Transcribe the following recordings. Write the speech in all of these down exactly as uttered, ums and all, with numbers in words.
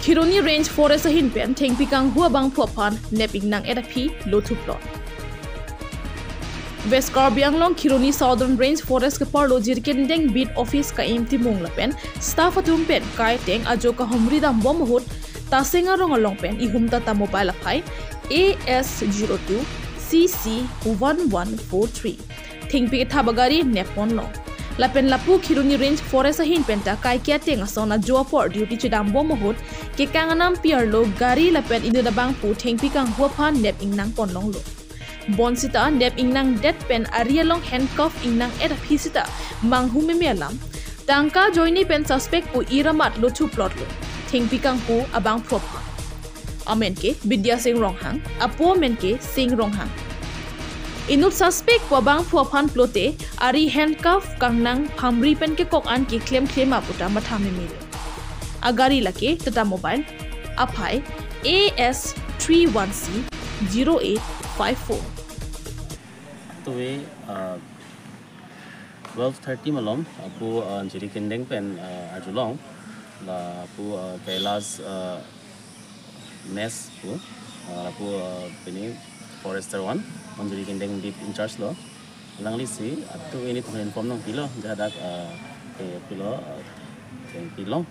Kheroni Range Forest ahin pen thengpi kanghu abangphu aphan nep ingnang et aphi lothu plot. West Karbi Anglong Kheroni Southern Range Forest keparlo Jirikindeng Beat Office ka-im Timung lapen staff atum pen kai ateng ajo kahumri dambom ahut Tasing arong along pen ihum Tata Mobile aphai A S zero two C C one one four three thengpi kethap agari nep ponlong. Lapen lapu Kheroni Range Forest ahin pen ta kaike ateng ason ajo apor duty chedambom ahut kekang anampi arlo gari lapen inut abangphu thengpi kanghu aphan nep ingnang ponlonglo. Bonsita nep ingnang det pen ari along handcuff ingnang et aphi sita manghu meme alam. Tangka ajoine pen suspect pu ir amat lothu plotlo thengpi kanghu abangphu aphan. Amen ke Bidya Sing Ronghang, apo amen ke Sing Ronghang. Inut suspect pu abangphu aphan pulote ari handcuff kangnang phamri pen kekok an keklem klem aputa matha memelo. Agari lake Tata Mobile, aphai A S three one C zero eight five four. Tuve, uh, twelve thirty malom, apu, uh, Jirikindeng pen, uh, arjulong, lapu, uh, Kailash, uh, Mess pu, uh, lapu, uh, pini Forester one, Jirikindeng Beat in charge lo. Alangli si, atu ini teman inform nangpilo, jadak, uh, ke pilo, uh, ke pilong,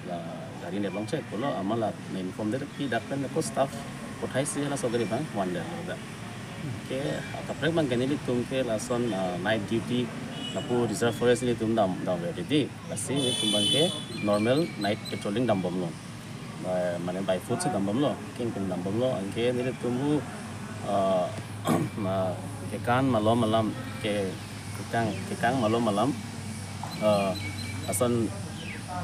la gari neplong cek pulo, amat la inform det pi dak pen ko staff kothai si laso gari abang vandet lo dak. Ke, kaprek abangke nelitum ke lason, uh, night duty, lapu reserve forest nelitum dam, dam ready. Lasi nelitum abangke normal night patrolling dambomlo. By, mane by foot si dambomlo, kengkeng dambomlo, anke nelitum pu, uh, ma, kekan malom alam, ke, kekang, kekang malom alam, uh, ason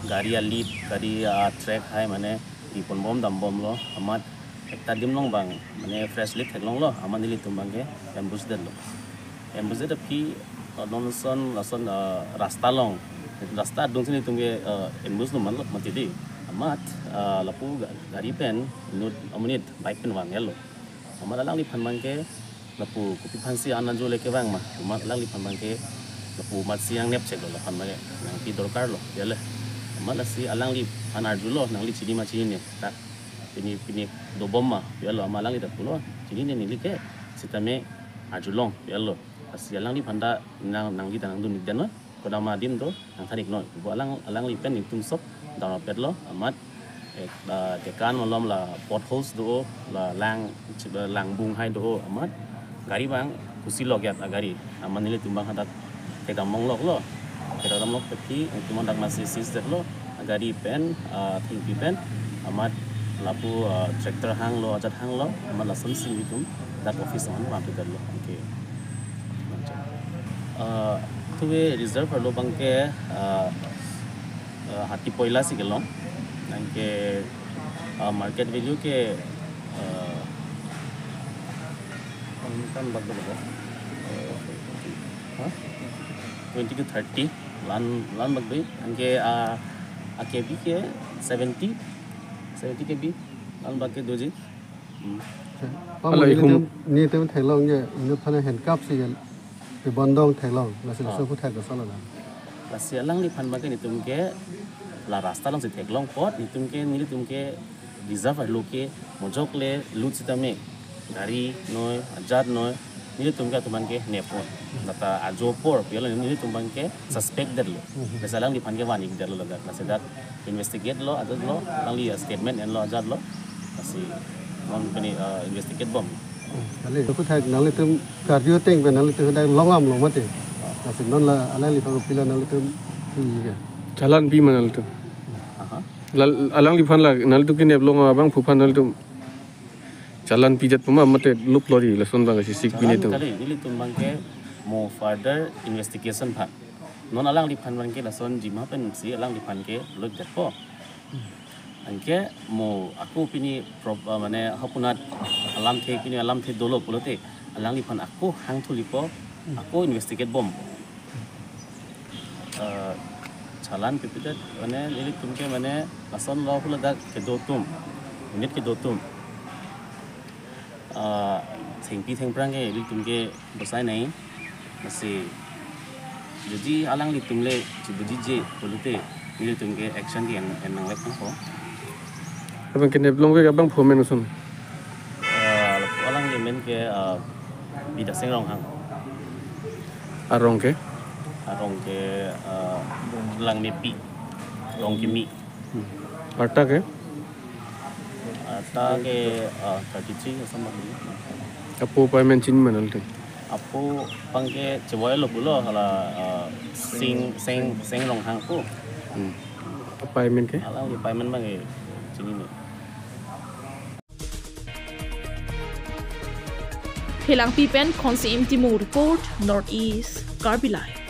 gari a-lead, gari a-track hai mane, ipon bom dambomlo, amat ekta adim along abang, mane fresh lead theklonglo, amat nelitum abangke ambush detlo. Ambush det aphi, uh, non ason, lason, uh, rasta along, rasta adung si nelitum ke, uh, ambush lo man lo, mati di. Amat, uh, lapu ga-, gari pen, inut amonit, bike pen vanglo. Amat alangliphan abangke, lapu kopi aphan si an ajo le kevang ma. Amat alangliphan abangke, lapu amat si nangnep cheklo, laphan abangke, nangpi dorkarlo, ya le. Amat lasi alangliphan arjulo, nangli chinine ma chinine, ta, pini, pini dobom ma, ya lo, amat alangli ta pulo, chinine neli ke, sitame arjulong, ya lo. Lasi alangliphan ta nang, nangli ta nangdun-ik det non. Kodam adim do, nangthan-ik noi. Bo alang, alangli pen nelitum sok, dam rapetlo, amat, eh, la, kekan malom la potholes do, la lang, chip, la langbung hai do, amat, gari abang, kusi lok yat agari. Amat nelitum abang hadak, kedam monglok lo. Kedam monglok aphi, nelitum hadak masi seize detlo, agari pen, ah, thengpi pen, amat, lapu, ah, tractor hanglo, ajat hanglo, amat lason si nelitum, dak office on, mapi detlo. Okay. Uh, tuve reserve arlo abangke, uh, uh, hati poila si kelong. Anke, uh, market value ke, uh, kan bak bak, uh, huh? Twenty to thirty lan, lan bak bai. Anke, uh, a K B ke seventy, seventy K B lan bak ke doji. Hmm. Pamo Alo, nelitum, ihum. Nelitum theklong je, inut aphan handcuff si ke, ke bondong theklong, lasi Ah. laso aphuthak ke solo na. Lasi alangliphan abangke nelitum ke, la rasta along si theklong apot, nelitum ke, nelitum ke, reserve arlo ke, mojok le, lut sitame, gari noi, ajat noi, nelitum ke atum abangke nepon. Data ajo apor, piala nelitum abangke, suspect detlo. Mhm. Lasi alangliphan ke van-ik detlo ladak, lasi dak, investigate lo, ajat lo, alangli statement enlo, ajat lo. Lasi non pini, uh, investigate bom. Hmm, kali. Aphuthak nanglitum karju ateng pen nanglitum dak longam lo mati. Lasi non la alangliphan pilo nanglitum pi ke. Challan pi ma nanglitum. Aha. Lal-, alangliphan la nanglitum ke neplong abangphu aphan nanglitum challan pidet puma mate lup lori lason abang si sik Challan pine tu. Kali, nelitum abangke mo further investigation aphan. Non alangliphan abangke lason jima pen si alangliphan ke lok det po. Anke mo ako pini prob-, ah, mane hapunat alamthe pini alamthe dolo pulote alangliphan ako hangthu lipo ako investigate bom. Ah, challan pipidet mane nelitum ke mane lason lo hula dak kedo atum. Unit kedo atum. Ah, thengpi thengphrang ke nelitum ke bosai nai. Lasi, jodi alanglitum le, chibujije, pulote, nelitum ke action ke en, en nanglek nangpo. Abang ke neplong ke abang phu amen koson? Eh, alangli amen ke, eh, Bidya Sing Ronghang. Arong ke? Arong ke, eh, Langmepi, Rongkimi. Hmm. Arta ke? Arta ke, eh, thirty-three asam lagi. Apo apai amen chinine ma nangli? Apo abang ke chevoi lo pulo, hala, eh, Sing, Sing, Sing Ronghang pu. Hmm. Apai amen ke? Alangli apai amen abang ke chinine. Phelangpi pen Khonsi Ingti Timung report, North East Karbi Live.